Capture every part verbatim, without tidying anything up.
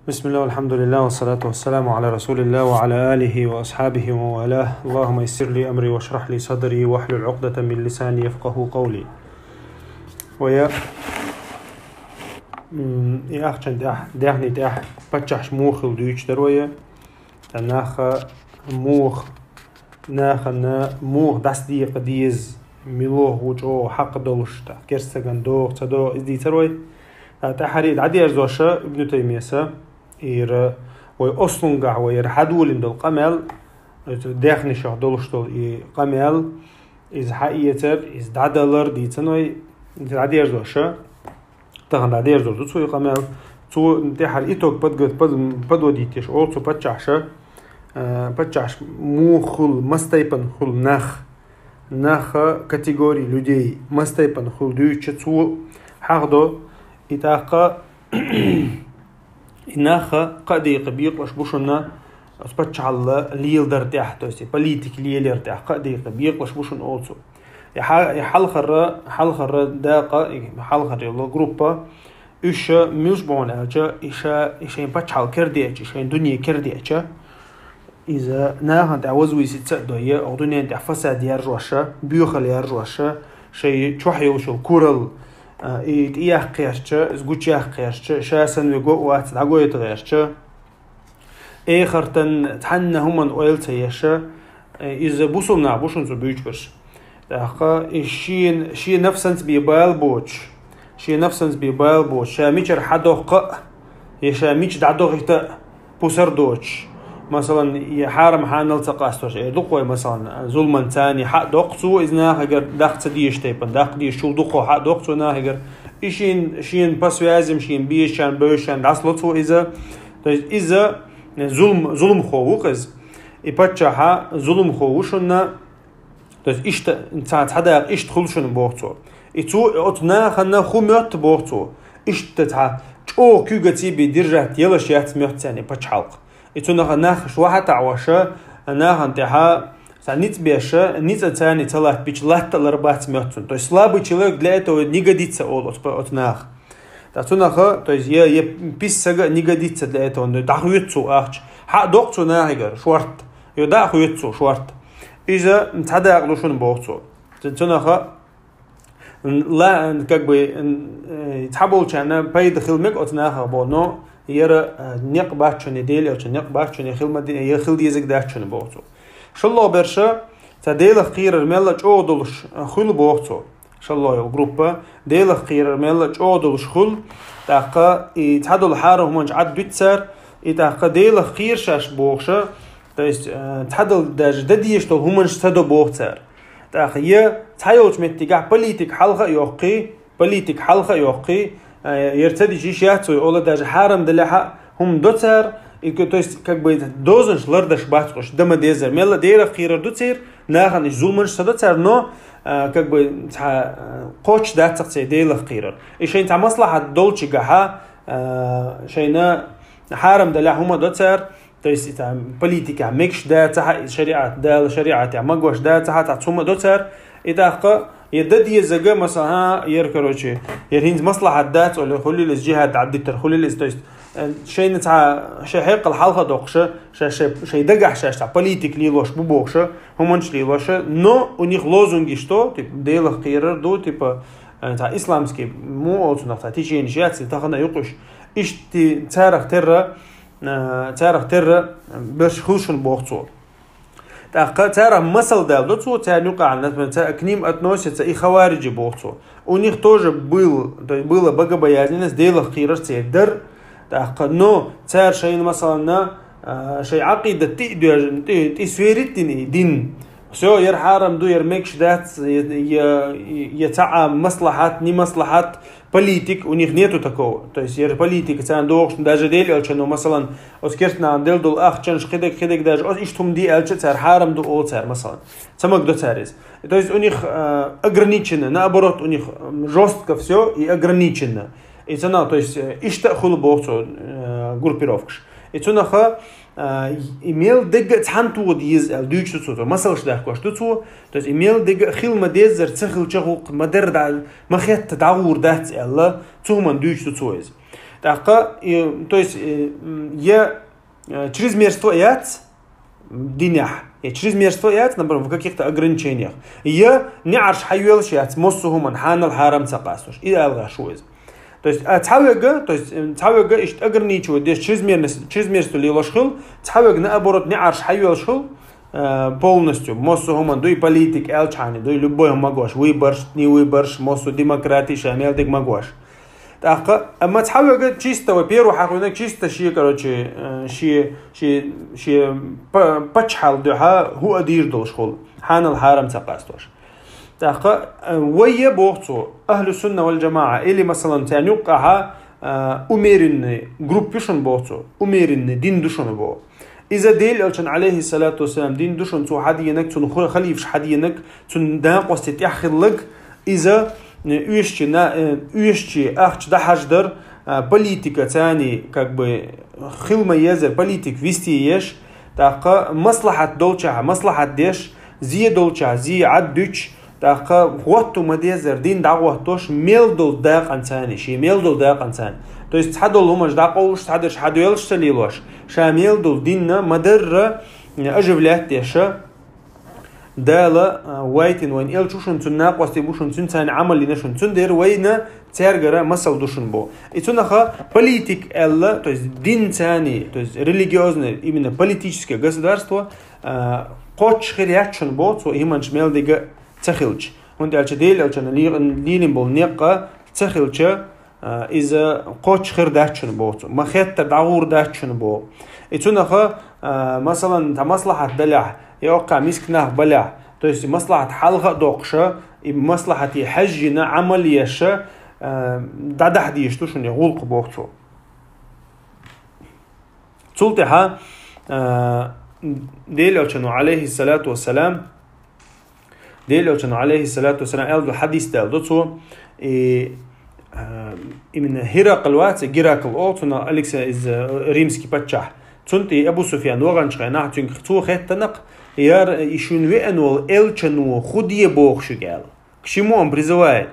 بسم الله والحمد لله والصلاة والسلام على رسول الله وعلى آله وأصحابه ومن والاه. اللهم يسر لي أمري واشرح لي صدري واحلل عقدة من لساني يفقهوا قولي. Вай, м, и ахчан тӀехь, дехни тӀехь паччахьаш муха хила дуьйцуш дара вай. Ткъа наха муха, нахана муха дӀасадекъа деза, мила ву чӀогӀа хьакъ долуш, тӀаккха керстаган догӀу, ца догӀу, иза дийцар вай. ТӀаккха тӀаьххьара дӀадерзош Ибн Таймияса, ира вай ослунгахь вай яра хьадолийна долу къамел, оцу дехнашах долуш долу и къамел, иза хьаэцар, иза дӀадалар дийцина вай, иза дӀадерзош. Тахана дӀадерзор ду цо и къамел. Цо тӀаьххьара итог подго-, под-, подводить деш олу цу паччахьаша, э, паччахьаш муха хуьлу, маса тайпана хуьлу нах, наха категории людей, маса тайпана хуьлу дуьйцуча цо хьахдо, и тӀаккха и наха кхаа декъа бекъалуш бу шуна оцу паччахьалла леладар тӀехь, то есть и политика лелаяр тӀехь кхаа декъа бекъалуш бу шуна олу цо. И хьа-, и хьалхара, хьалхара дакъа, и хьалхара йолу группа, уьш муьлш бу аьлча, и ша, и шайн паччахьалла кердеча, и шайн дуьне кердеча, иза нахана тӀехь вазвисица а дой, оха дуьнен тӀехь фасад яржоша, боьхал яржоша, шайн чохь йолуш йолу куралла, а, и тӀеяккха гӀертача, иза гучуяккха гӀертача, ша санна вего а вац, дӀагойта гӀертача, эхартан цхьанна хӀуманна ойла ца еша, э, иза бусулнах бу шуна цо буьйцуш берш. ТӀаккха и шен, шен нафсанца бен бала боцуш, шен нафсанца бен бала боцуш, ша мичара хьадоккху а, я ша мича дӀадохийта а пусар доцуш. Масалан, я хьарам хьанал ца къастош, эр ду-кх вай, масалан, зуламан царний хьа а доккху цо иза нахагара, даккха ца дезаш тайпана, даккха дезаш чул дукхо хьа а доккху цо нахагара. И шен, шен по связям, шен безачарна, бевзачарна дӀасало цо иза. То есть иза зулм-, зуламхо ву-кх иза. И паччахьа зуламхо ву шуна, то есть иштта, цхьа, цхьа дакъа иштта хуьлу шуна боху цо. И цо оцу нахана хӀун моьтту боху цо. Иштта цхьа чӀогӀа куьйгаций бен держать ялаш яц моьтту царна и пачхьалкх. И цунах нах швахьа таӀоша, нахана тӀехьа цхьа ницкъ беша, ницкъ царний ца латтабича латта а лар бац моьтту цунна. То есть слабый человек для этого не годится олу оцу, оцу наха. Ткъа цунаха, то есть я, я писсага а не годится для этого, но дӀахоьцу цо ахча. Хьа а доккху цо нахигара, шорта. Йо, дӀа а хоьцу цо шорта. Иза цхьа дакъа ду шуна боху цо. Цу-, цунаха ла-, как бы, э, цхьаболчарна пайда хила мега оцу нахах боху, но яра, э, некъ бац шуна, Дела элча некъ бац шуна, хила ма де-, я хила дезаг дац шуна боху цо. ШоллагӀа берша, цхьа Делах кхерар мелла чӀогӀа долуш, э, хуьлу боху цо. ШоллагӀа йолу группа, Делах кхерар мелла чӀогӀа долуш хуьлу, тӀаккха и цхьадолу хьарам хӀуманаш Ӏад дуьту цара, и тӀаккха Делах кхера шаьш бохуша, то есть, э, цхьадолу даже дан дезаш долу хӀуманаш ца до боху цара. ТӀаккха я цхьайолчу меттигахь политика хьалха а йоккхий, политика хьалха а йоккхий, э, яра ца дича йиш яц вай ола, даже хьарам далехьа а хӀума до цара, и, то есть, как бы, дозанаш лардаш бац уьш, дан ма дезара. Мелла Делах кхерар ду церан, нахана иштта зуламаш ца до цара, но, э, как бы, цхьа, э, кхоччуш дац-кх церан Делах кхерар. И шайна цхьа маслахьат долчигахьа, э, шайна хьарам далехьа хӀума до цара, то есть, и цхьа политика мегаш дацахьа, и шариӀат, Дала шариӀатехь магош дацахьа, цхьа хӀума до цара, и тӀаккха, я дан дезага, масала, хӀа, яра, короче, яра хӀинца маслахьат дац, ола, хуьлийла иза, жихӀад Ӏаддитар хуьлийла иза, то есть, э, шайна цхьа, шайн хьекъал хьалха доккхуша, ша-, шай-, шайн дагахь шаьш цхьа политика лелош бу бохуша, хӀуманаш лелоша, но у них лозунги что, типа, Делах кхерар ду, типа, э, цхьа исламский, му олу цунах, цхьа теченеш яц, тахана а ю-кх уьш. Иштта царах терра, э, царах терра берш хуьлу шуна боху цо. ТӀаккха царах масал даладо цо, царна юкъахь, например, ца-, к ним относятся и хавариджи боху цо. У них тоже был, то есть была богобоязненность, Делах кхерар церан дара. ТӀаккха, но цара шайна, масалан, а, шайн Ӏакъидат тӀе а доьжна, тӀе, тӀе сверить дина и дин. Всё, яра хьарам ду, яра мегаш дац, я, я, я цхьа а маслахьат, не маслахьат, политик, у них нету такого. То есть, яра политика царна догӀуш, даже Дела элчано, масалан, оцу керстанахана делла долу ахчанаш, кхидерг, кхидерг даже, оцу иштта хӀума де аьлча, цара хьарам ду олу цара, масалан. Ца магадо цара иза. То есть, у них, э, ограничено, наоборот, у них, м, жёстко всё и ограничено. И цунах, то есть, э, иштта а хуьлу боху цо, э, группировкаш. И цунаха, а, и мел дерг а цхьаьна тоха деза аьлла дуьйцу цо, цо масалш дахкош ду цо, то есть и мел дерг а хила ма деззара ца хилча гӀуллакх ма дара дӀа, ма хетта дӀагӀур дац аьлла, цу хӀуманна дуьйцу цо иза. ТӀаккха, и, то есть, э, м, я, э, чрезмерство яц динехь, я чрезмерство яц, например, в каких-то ограничениях, я неӀарш хьайоьлуш яц, массо а хӀуман хьанал хьарам ца къастуш. И алгӀаш ву иза. То есть, а, цхьавега, то есть, э, цхьавега иштта ограничивать деш, чрезмерность, чрезмерство лелош хул, цхьавега, наоборот, неӀарш хьайоьлуш хул, э, полностью, массо а хӀуман, дуй политик, аьлчхьани, дуй любой хӀума магош, выборш, не выборш, массо а демократи, ша мел диг магош. ТӀаккха, амма цхьавега чисто, во-первых, хьахуьнаг чисто ши, короче, э, ши, ши, ши па-, паччахьал дуьхьа хӀу а дийр долуш хул, хьанал хьарам ца къастош. ТӀаккха, э, вай я боху цо, ахлу сунна вал джамаӀа, или, масалан, царна юккъахьа, э, умеренный группа ю шуна боху цо, умеренный дин ду шуна боху. Иза Дела элчан, алейхиссалату вассалам, дин ду шуна, цо хьадийнаг, цунна ху-, халифаш хьадийнаг, цунна накъости тӀехь хиллаг, иза, э, уьш чи на-, э, уьш чи ахча дахьаш дар, э, политика цани, как бы, хил ма езар, политик вести еш, тӀаккха маслахьат долчахьа, маслахьат деш, зе долчахьа, зе Ӏад дуьч, тӀаккха гӀотту ма дезар, дин дӀагӀоттош, мел долу дакъан цани, ши мел долу дакъан цани. То есть, цхьа долу хӀумаш дӀакъовлуш, цхьа дерш хьадоьлуш ца лелош, ша мел долу динна ма дарра, э, оживлять деша, Дала, а, вайтина вайн элча ву шуна, цуьнан накъостий бу шуна, цуьнан царна Ӏамал йина шуна. Цундела вайна цаьргара масал ду шуна бо. И цунаха политик аьлла, то есть дин цани, то есть религиозное, именно политическое государство, а, кхоччуш хир яц шуна бо, цо и хӀуманаш мел дига ца хилча. ХӀунда аьлча Дела элчана ли-, лелийна болу некъа ца хилча, а, иза кхоччуш хир дац шуна боху цо. Ма хеттара дӀагӀур дац шуна боху. И цунаха, а, масалан, цхьа маслахьат далехь, я оккха миска нах балехь, то есть маслахьат хьалха а доккхуша, и маслахьате хьаьжжина Ӏамал еша, а, дӀадахьа дезаш ду шуна и гӀуллакх боху цо. Цул тӀаьхьа, а, Дела элчано, алейхиссалату вассалам, Дела элчано, алейхиссалату вассалам, аьлла ду хьадис даьлла ду цо, и, а, именно Геракл вац, Геракл олу цунах, Алексей из, э, римский паччахь. Цунна тӀе Абу Суфьян ваханчу хенахь цуьнга цо хеттанакх, яр, и шуна веана волу элчано хӀу де боху шуьга аьлла. К чему он призывает?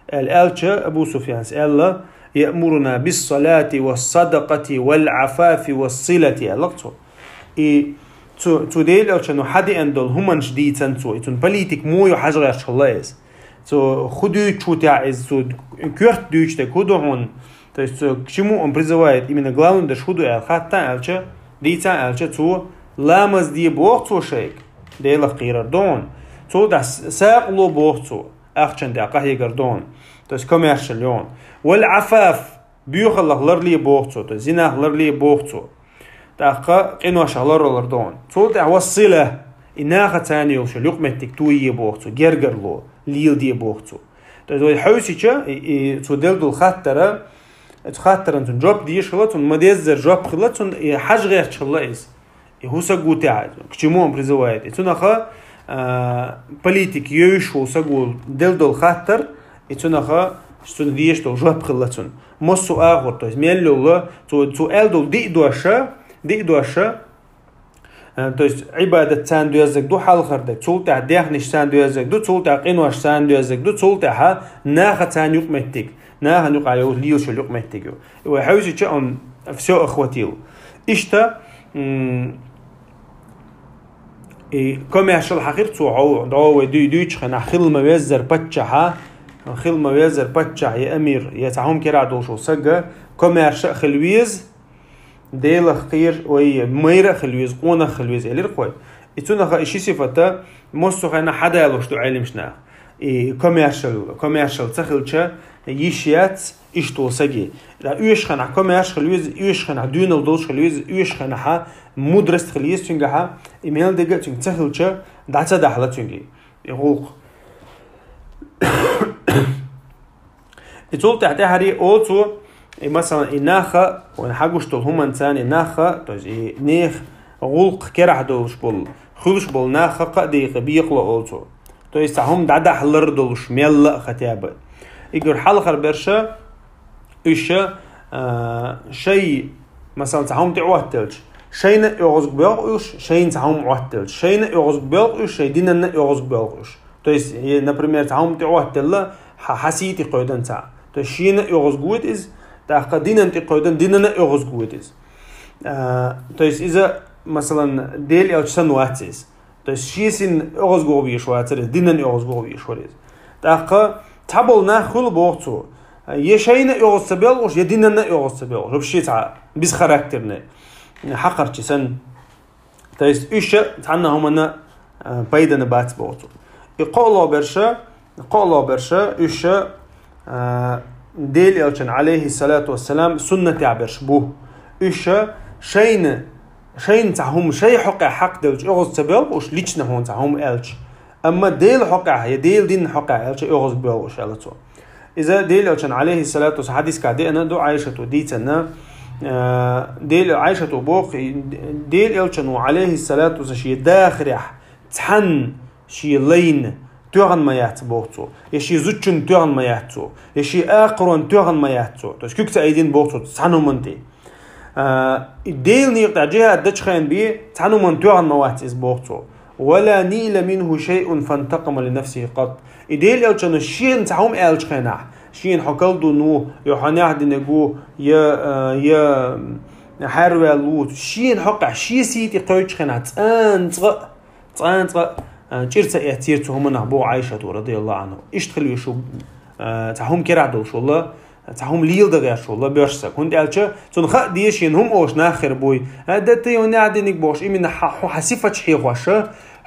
Аьлла, аьлча Абу Суфьянс аьлла, «Яъмуруна бис-салати вас-садакъати вал-афафи вас-силати», аьлла цо. И цу, цу Дела элчано хьадеана долу хӀуманаш дийцан цо, и цуьнан политик муо ю хьажа гӀерташ хилла иза. Цо хӀу дуьйцуш ву тӀехь иза, цо коьрта дуьйцуш дерг хӀу ду хьуна? То есть, цо к чему он призывает, именно главный дерш хӀу ду аьлла, хаттан аьлча, дийцан аьлча, цо ламаз де боху цо шайга, Делах кхерар ду хьуна. Цул тӀаьхьа с-, сагӀа ло боху цо, ахчан тӀехь къахьегар ду хьуна. То есть, коммершал ю хьуна. Вал-афаф, боьхаллах ларле боху цо, то есть зинах ларле боху цо. ТӀаккха къиношах ларвалар ду хьуна. Цул тӀаьхьа вас-сила, и наха царна йолуш йолу юкъаметтиг тое боху цо, гергарло, леладе боху цо. То есть вай хьовсича, и, и цо делла долу хаттара, цу хаттаран цунна жоп дезаш хилла, цунна ма-деззара жоп хилла, цунна и хьажа гӀерташ хилла иза. И хӀу саг ву тӀехь, к чему он призывает? И цунаха, а, политик йовзуш волу саг ву делла долу хаттар, и цунаха цунна дезаш долу жоп хилла цунна. Массо а агӀор, то есть мел йолла, цо, цо аьлла долу диъ доша, диъ доша, а, то есть Ӏибадат царна доьззаг ду хьалхар дерг, цул тӀаьхьа дехнаш царна доьззаг ду, цул тӀаьхьа къинош царна доьззаг ду, цул тӀаьхьа наха царна юкъаметтиг, нахана юкъа йолу лелаш йолу юкъаметтиг ю. И вай хьовсича, он всё охватил. Иштта, м, и коммершал хьахира цо хьо-, дӀо вай дуй-, дуьйцучу хенахь, хила ма-веззара паччахьа, хила ма-веззара паччахь, я амир, я цхьа хӀума кирахь долуш волу сага, коммерша а хила веза, Делах кхера, вай майра а хила веза, къонах а хила веза, элира кхой. И цунаха и ши сифата массо а хенахь хьадалош ду Ӏелимаш наха. И коммершал, коммершал ца хилча, йиш яц иштта волу саги. Ткъа оьшуш хенахь коммерш хила веза, оьшуш хенахь доьналла долуш хила веза, оьшуш хенахь мудрость хила еза цуьнгахьа, и мел дерг а цуьнга ца хилча, дӀа ца дахьала цуьнга и гӀуллакх. И цул тӀаьхьа тӀаьхьаре олу цо, и, масалан, и наха, вайн хьагуш долу хӀуманца, и наха, то есть и нехан гӀуллакх керахь долуш болу, хуьлуш болу наха кхаа декъе бекъало олу цо. То есть цхьа хӀума дӀадахьалар долуш, мелла а хотя бы. Игур хьалхара берша, уьш, а, шай, масалан, цхьа хӀума тӀеӀоттаделча, шайна а оьгӀазгабоьлху уьш, шайна цхьа хӀума Ӏоттаделча, шайна а оьгӀазгабоьлху уьш, шайн динанна а оьгӀазгабоьлху уьш. То есть, е, например, цхьа хӀума тӀеӀоттаделла, хьан, хьан сий тӀе кхойдан цхьа. То есть, шена а оьгӀазгавойту иза, ТӀаккха динан тӀекхойдан, динана оьгӀазгӀа вода из. А, то есть иза, масалан, Дела элча санна вац из. То есть шен сийна оьгӀазгӀа вогӀа везаш вацар из, динана оьгӀазгӀа вогӀа везаш вар из. ТӀаккха цхьабола нах хуьлу боху цо. Я шайна оьгӀаз ца боьлхуш, я динана оьгӀаз ца боьлхуш. Вообще цхьа бесхарактерный, хьакхарчий санна. То есть уьш цхьанна хӀуманна, а, пайдана бац боху цо. И кхоалгӀа берш, кхоалгӀа берш, уьш, а, Дела элчан, алейхиссалату вассалам, суннатехь берш бу. Уьш шайна, шайна цхьа хӀума шай хьокъехь хьакхаделча оьгӀаз ца боьлхуш, лично хьуна цхьа хӀума аьлча. Амма Дела хьокъехь я Дела динна хьокъехь аьлча оьгӀаз боьлхуш аьлла цо. Иза Дела элчан, алейхиссалату вассалам, хьадисехь деана ду Ӏайшата дийцина, а, Дела, Ӏайшата боху, Дела элчано, алейхиссалату вассалам, шен дахарехь цхьанна шен лайна тоьхна ма яц боху цо, я шен зудчунна тоьхна ма яц цо, я шен акхаронна тоьхна ма яц цо. То есть куьг ца айдина боху цо цхьана хӀуманна тӀе. А, и Делан некъа тӀехь джихӀад дечу хенахь бен цхьана хӀуманна тоьхна ма вац иза боху цо. «Ва ла нийла минху шайъун фантакъама ли нафсихи къат». И Дела элчано шена цхьа хӀума аьллачу хенахь, шена хьо колдун ву, я хьо наьха динарг ву, я, а, я хьарваьлла ву, шена хьокъехь шен сий тӀе кхоьчучу хенахь цкъа а, цкъа а, цкъа а, а, чӀир ца эцнера цу хӀуманах боху Ӏайшата, радияллаху Ӏанхьа. Иштта хила везаш ву, а, цхьа хӀума керахь долуш волу, цхьа хӀума леладан гӀерташ волу боьрша саг. ХӀунда аьлча цунна хаа деза шена хӀума олуш нах хир буй. А, да ты, хьо наьха динарг бохуш, именно хьан, хьан сифаташ хьехош,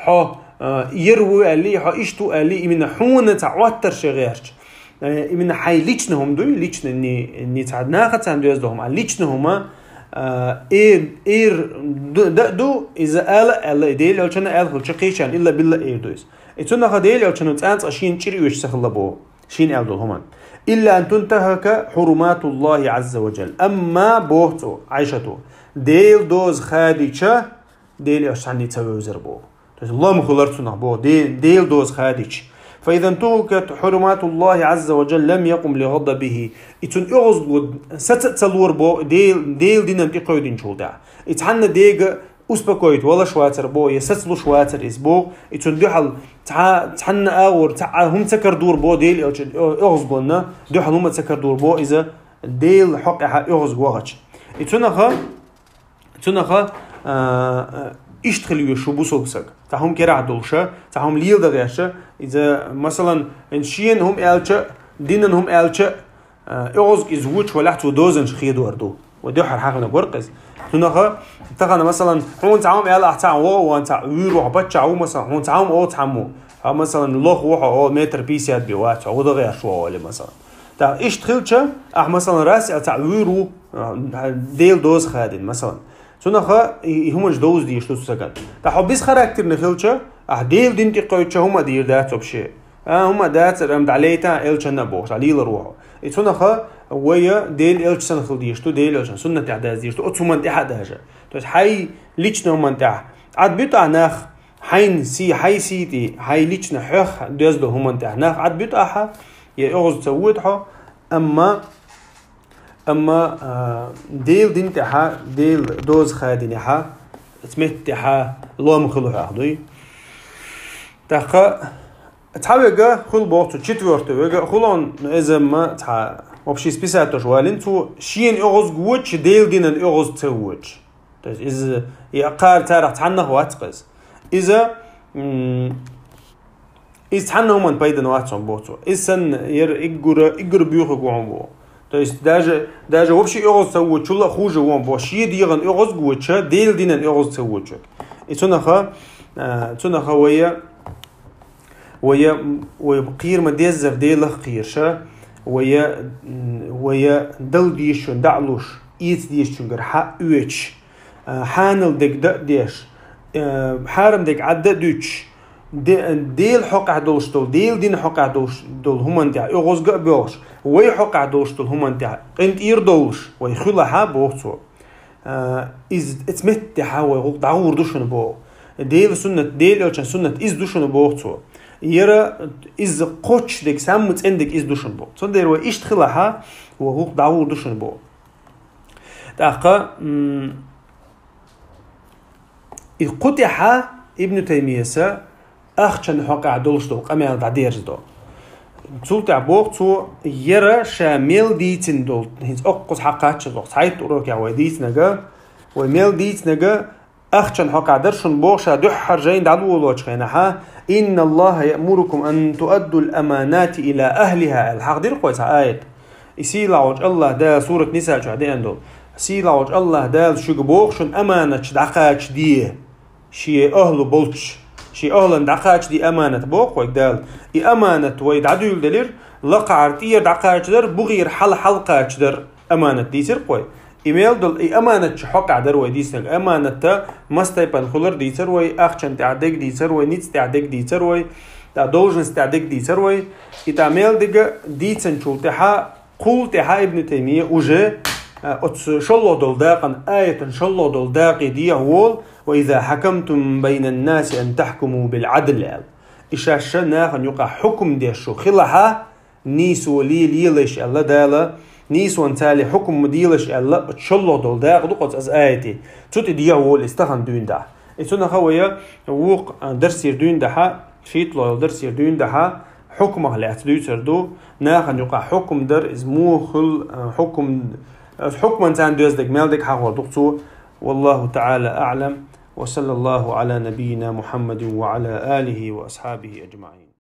хьо, а, яра ву аьлла, хьо иштта ву аьлла, именно хьуна цхьа Ӏоттар шен гӀерташ. Э, именно хьайн лично хӀума дуй, лично не, не цхьа нахаца доьзна хӀума, а лично хӀума, а, эр, эр ду, да, ду, иза ала, аьлла, и Дела элчана аьлла хилча кхечарна илла-билла эр ду иза. И цунах Дела элчано цкъа а, цкъа а шена чӀир оьцуш ца хилла боху, шена аьлла долу хӀуманна. «Илла ан тунтахака хьуруматуллахи Ӏазза ва джалла». Амма боху цо, Ӏайшата, Делан доза хадийча, Дела элча цхьанне ца вевзар боху. То есть лом хилар цунах боху, Де-, Делан доза хадийча. «Фа иза интухикат хьуруматуллахи Ӏазза ва джалла лам якъум ли гӀадабихи». И цунна оьгӀазло саца а ца лора боху, Дел-, Делан динан тӀекхойдинчул тӀаьхьа. И цхьанна дега успокоить валаш вацар боху, я сацалуш вацар иза боху, и цунна дуьхьал цхьа, цхьанна агӀор, цхьа а хӀума ца карадора боху, Дела элчан оьгӀазлонна дуьхьал хӀума ца карадора боху, иза Делан хьокъехь оьгӀазгӀа вахча. И цунаха Цунаха, а, а, иштта хила везаш ву бусалба саг. Цхьа хӀума керахь долуша, цхьа хӀума леладан гӀерташ, иза, масалан, шена хӀума аьлча, динан хӀума аьлча, а, оьгӀазгӀа иза вочу валахь цо дозанаш хедор ду. Вай дуьххьара хьахинарг вара-кх иза. Цунаха, тахана, масалан, хьуна цхьа хӀума аьлла, ахь цхьаъ вогӀу, ван цхьаъ вуьйр ву хьо, паччахь ву, масалан, хьуна цхьа хӀума олу цхьаммо. Хьо, масалан, лоха ву хьо, о, метр пятьдесят бен вац хьо, ву дан гӀерташ ву олий, масалан. ТӀаккха иштта хилча, ахь, масалан, расси а цхьаъ вуьйр ву, а, Делан доза хадийна, масалан. Цунаха и, и хӀуманаш довза дезаш ду цу сагана. ТӀаккха хьо бесхарактерный хилча, ахь Делан дин тӀекхойча хӀума а дийр дац вообще. А, хӀума а дацара, амма дӀалейта элчанна а бохуш, дӀалелар ву хьо. И цунаха вай Делан элча санна хила дезаш ду, Делан элчан суннатехь даза дезаш ду, оцу хӀуманна тӀехь а даьжа. То есть хьайн личный хӀуманна тӀехь Ӏад буьту ахь нах, хьайн сий, хьайн сий тӀе, хьайн лично хьох доьзна долу хӀуманна тӀехь нах Ӏад буьту ахьа, я оьгӀаз ца вода хьо, амма Амма, а, Делан дин тӀехьа, Делан доза хадийнехьа, оцу метта тӀехьа лом хуьлу хьох дуй. ТӀаккха цхьа вега хуьлу боху цо, четвёртый вега хуьлу, но иза ма цхьа общий списать долуш валийна цо, шена оьгӀазгӀа воцуш, Делан динан оьгӀаз ца воцуш. То есть иза, и кхара царах цхьаннах вац-кх иза. Иза, м, Иза цхьанна хӀуманна пайдана вац хьуна боху цо. Иза санна яра иггура, иггура боьхург ву хьуна боху. То есть даже, даже вообще оьгӀаз ца воцучул а хуже ву хьуна боху. Шен дегӀан оьгӀаз а воцуша, Делан динан оьгӀаз ца воцуш. И цунаха, а, цунаха вая, вая, вая кхера ма-деззара Делах кхераша, вая, м, вая дала дезачун дӀа а луш, эца дезачунгара хьа а оьцуш, а, хьанал дерг дан а деш, а, хьарам дерг Ӏад а дуьтуш, де-, Делан хьокъехь долуш долу, Делан динан хьокъехь долуш долу хӀуманна тӀехь оьгӀазгӀа а боьлхуш, вай хьокъехь долуш долу хӀуманна тӀехь къинтӀера долуш, вай хуьлахьа, боху цо. А, иза, оцу метта тӀехьа вай гӀуллакх дӀагӀур ду шуна боху. Делан суннат, Делан элчан суннат иза ду шуна боху цо. Яра иза кхоччуш дерг, самма цӀена дерг иза ду шуна боху. Цундела вай иштта хилахьа, вай гӀуллакх дӀагӀур ду шуна боху. ТӀаккха, м, и кху тӀехьа Ибн Таймияса ахчан хьокъехь долуш долу къамел дӀадерзадо. Цул тӀехьа боху цо, яра ша мел дийцина долу, хӀинца оккхуза хьакхаччалц, цхьайтта урокехь вай дийцинарг, вай мел дийцинарг ахчан хьокъехь дара шуна боху ша дуьххьара жайна дӀаволочу хенахь, «Инна Аллаха яъмурукум ан туаддул аманати ила ахлиха», аьлла, хьахдира-кх вай цхьа аят. И сийлахь волчу Аллаха Дала сурат Ниса чохь деана долу. Сийлахь волчу Аллаха Дала шуьга боху шуна аманаташ дӀакхачаде. Шен ахӀлу болчу, шен ахӀлан дӀакхачаде аманат боху вайга Дала. И аманат вай дӀадуьйладелира, лакхахьара тӀера дӀакхачадар, бугӀера хьала хьалакхачадар аманат дийцира-кх вай. И мел долу, и аманат чу хьокъехь дара вай дийцинарг. Аманатта мас тайпана хуьлура дийцира вай, ахчан тӀехь дерг дийцира вай, ницкъ тӀехь дерг дийцира вай, тӀа должность тӀехь дерг дийцира вай. И тӀа мел дерг дийцинчул тӀаьхьа, кхул тӀаьхьа Ибн Таймия уже, а, оцу шолгӀа долу дакъан, аятан шолгӀа долу дакъе дехьа волу: «Ва иза хьакамтум байнан наси ан тахкуму бил Ӏадл», аьлла. И шаьш нахана юкъахь хьукум деш шу хилахьа, нийсо лелаелаш аьлла Дала, нийсонца хьукум делаш аьлла, оцу шолгӀа долу дакъа ду-кх оцу аса аяте. Цу тӀе дехьа волу иза тахана дуьйна дахьа. И цунах вай вукху, а, дарсера дуьйна дахьа, шийтталгӀа йолу дарсера дуьйна дахьа, хьукмах лаьцна дуьйцур ду, нахана юкъахь хьукум дар, иза муха хуьлу, а, хьукум, а, хьукман царна доьзна дерг мел дерг хьахор ду-кх цо. Валлаху таӀала аӀлам. Ва саллаллаху Ӏала набийина Мухьаммадин ва Ӏала алихи ва асхьабихи аджмаӀин.